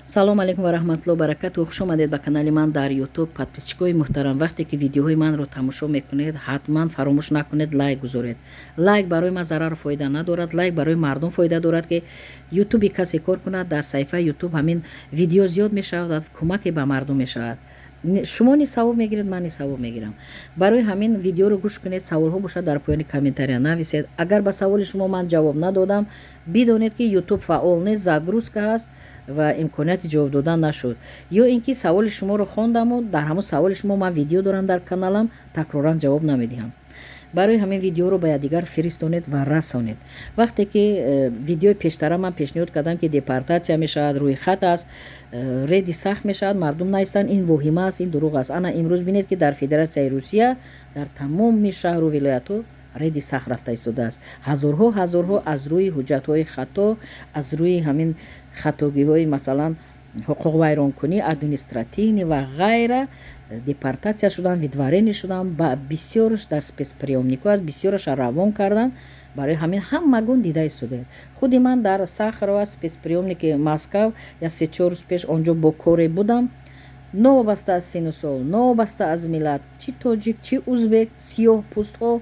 Салом алейкум ва раҳматулло баракату. Хуш омадед ба канали ман дар Ютуб. Подписчикои муҳтарам, вақте ки видеоҳои манро тамошо мекунед, ҳатман фаромӯш накунед, лайк гузоред. Лайк барои ман зарару фоида надорад, лайк барои мардум фоида дорад, ки Ютуби касе кор кунад, дар саҳифаи Ютуб ҳамин видео зиёд мешавад ва кӯмаке ба мардум мешавад. Шумо низ савоб мегиред, ман низ савоб мегирам. Барои ҳамин видеоро гӯш кунед, саволҳо бошад, дар поёни комментария нависед. Агар ба саволи шумо ман ҷавоб надодам, бидонед, ки Ютуб фаъол нест, загрузка ҳаст ва имконияти ҷавоб додан нашуд, ё ин ки саволи шуморо хондаму дар ҳамон саволи шумо ман видео дорам дар каналам, такроран ҷавоб намедиҳам. Барои ҳамин видеоро ба якдигар фиристонед ва расонед. Вақте ки видеои пештара ман пешниҳод кардам, ки депортатсия мешавад, рӯи хат аст, реди сахт мешавад, мардум наистанд, ин воҳима аст, ин дурӯғ аст. Ана имрӯз бинед, ки дар Федератсияи Русия дар тамоми шаҳру вилоятҳо реди сахт рафта истодааст. Ҳазорҳо, ҳазорҳо аз рӯи ҳуҷҷатҳои хато, аз рӯи ҳамин хатогиҳои, масалан, ҳуқуқвайронкунӣ, административный ва ғайра, депортатсия шуданд, выдворение шуданд. Ба бисёрш дар спецприёмникҳо аст, бисёраша равон карданд. Барои ҳамин ҳамагон дида истодаед. Худи ман дар Сахарова, спецприёмники Москав, як 3-4 рӯз пеш онҷо бо коре будам. Новобаста аз сину сол, новобаста аз миллат, чӣ тоҷик, чӣ узбек, сиёҳпӯстҳо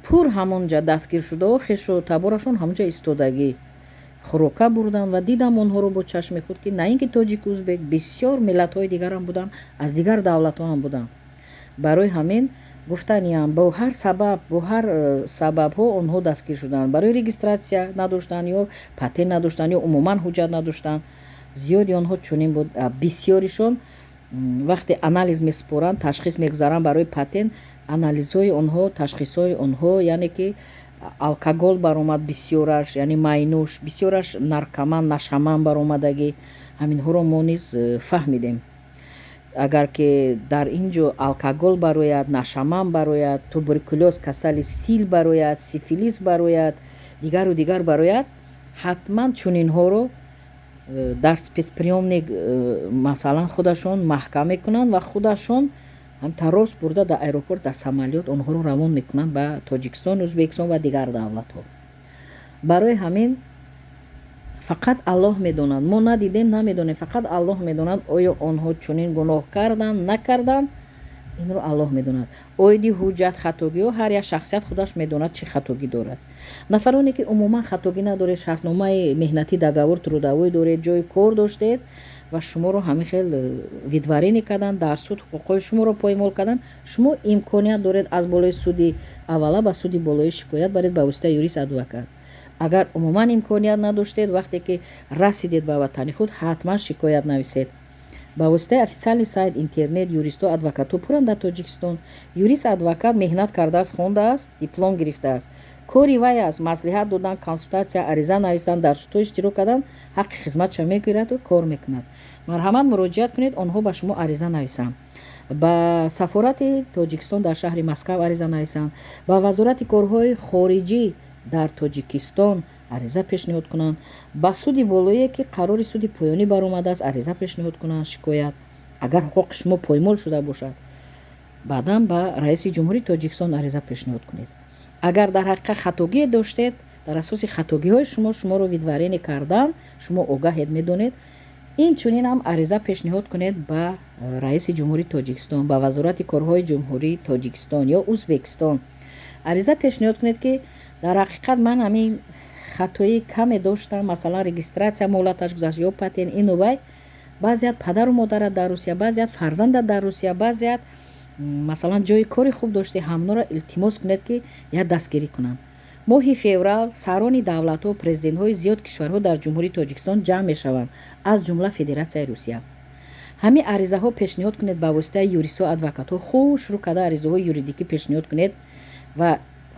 пур ҳамонҷа дастгиршудаҳо, хешу таборашон ҳамонҷа истодагӣ, хӯрока бурданд ва дидам онҳоро бо чашми худ, ки на ин ки тоҷику узбек, бисёр миллатҳои дигарам буданд, аз дигар давлатҳо ҳам буданд. Барои ҳамин гуфтаниям, бо ҳар сабаб, бо ҳар сабабҳо онҳо дастгир шуданд: барои регистрация надоштанд, ё патент надоштанд, ё умуман ҳуҷҷат надоштанд. Зиёди онҳо чунин буд. Бисёришон вақте анализ месупоранд, ташхис мегузаранд барои патент, анализҳои онҳо, ташхисҳои онҳо, яъне ки алкогол баромад бисёраш, яъне майнӯш, бисёраш наркоман, нашаман баромадагӣ. Ҳаминҳоро мо низ фаҳмидем. Агар ки дар ин ҷо алкогол барояд, нашаман барояд, туберкулёз, касали сил барояд, сифилис барояд, дигару дигар барояд, ҳатман чунинҳоро дар спецприёмник масалан, худашон маҳкам мекунанд ва худашон ҳам рост бурда дар аэропорт, дар самолёт онҳоро равон мекунанд ба Тоҷикистон, Ӯзбекистон ва дигар давлатҳо. Барои ҳамин фақат Аллоҳ медонад. Мо надидем, намедонем, фақат Аллоҳ медонад, оё онҳо чунин гуноҳ карданд, накарданд, инро Аллоҳ медонад. Оиди ҳуҷҷат хатогиҳо ҳар як шахсият худаш медонад, чӣ хатогӣ дорад. Нафароне ки умуман хатогӣ надоред, шартномаи меҳнатӣ, договор трудовой доред, ҷои кор доштед ва шуморо ҳамин хел выдворение карданд, дар суд ҳуқуқҳои шуморо поймол карданд, шумо имконият доред аз болои суди аввала ба суди болоӣ шикоят баред ба воситаи юрист, адвокат. Агар умуман имконият надоштед, вақте ки расидед ба ватани худ, ҳатман шикоят нависед ба воситаи официальный сайт интернет. Юристҳо, адвокатҳо пуранд дар Тоҷикистон. Юрист, адвокат меҳнат кардааст, хондааст, диплом гирифтааст. Кори вай аст маслиҳат додан, консултатсия, ариза навистан, дар судҳо иштирок кардан. Ҳаққи хизматша мегираду кор мекунад. Марҳамат, муроҷиат кунед, онҳо ба шумо ариза нависанд. Ба сафорати Тоҷикистон дар шаҳри Москав ариза нависанд, ба Вазорати корҳои хориҷӣ дар Тоҷикистон ариза пешниҳод кунанд, ба суди болоие, ки қарори суди поёнӣ баромадааст, ариза пешниҳод кунанд, шикоят, агар ҳуқуқи шумо поймол шуда бошад. Баъдан ба раиси ҷумҳури Тоҷикистон ариза пешниҳод кунед. Агар дар ҳақиқат хатогие доштед, дар асоси хатогиҳои шумо шуморо выдворение кардан, шумо огаҳед, медонед, инчунин ҳам ариза пешниҳод кунед ба раиси ҷумҳури Тоҷикистон, ба Вазорати корҳои ҷумҳурии Тоҷикистон ё Ӯзбекистон ариза пешниҳод кунед, ки дар ҳақиқат ман ҳамин хатои каме доштам, масалан, регистрация муҳлаташ гузашт ё патент, ину вай. Баъзеят падару модарат дар Русия, баъзеят фарзандат дар Русия, баъзеят, масалан, ҷои кори хуб доштӣ, ҳамноро илтимос кунед, ки як дастгирӣ кунанд. Моҳи феврал сарони давлатҳо, президентҳои зиёд кишварҳо дар Ҷумҳурии Тоҷикистон ҷамъ мешаванд, аз ҷумла Федератсияи Русия. Ҳамин аризаҳо пешниҳод кунед ба воситаи юристҳо, адвокатҳо. Хушрӯ карда аризаҳои юридикӣ пешниҳод кунед ва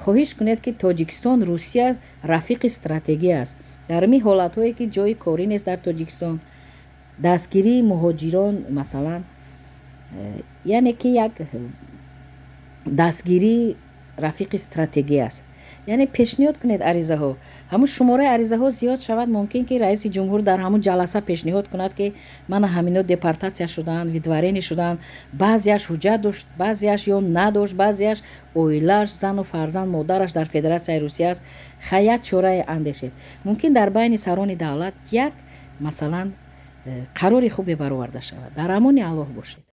хоҳиш кунед, ки Тоҷикистон, Русия рафиқи стратегӣ аст. Дар ҳамин ҳолатҳое, ки ҷои корӣ нест дар Тоҷикистон, дастгирии муҳоҷирон, масалан, яъне ки як дастгирии рафиқи стратегӣ аст, яъне пешниҳод кунед аризаҳо. Ҳамун шумораи аризаҳо зиёд шавад, мумкин ки раиси ҷумҳур дар ҳамун ҷаласа пешниҳод кунад, ки мана ҳамино депортатсия шуданд, выдворение шуданд, баъзеаш ҳуҷҷат дошт, баъзеаш ё надошт, баъзеаш оилааш, зану фарзанд, модараш дар Федератсияи Русия аст. Хай, як чорае андешед. Мумкин дар байни сарони давлат як, масалан, Қарори хубе бароварда шавад. Дар амони Аллоҳ бошед.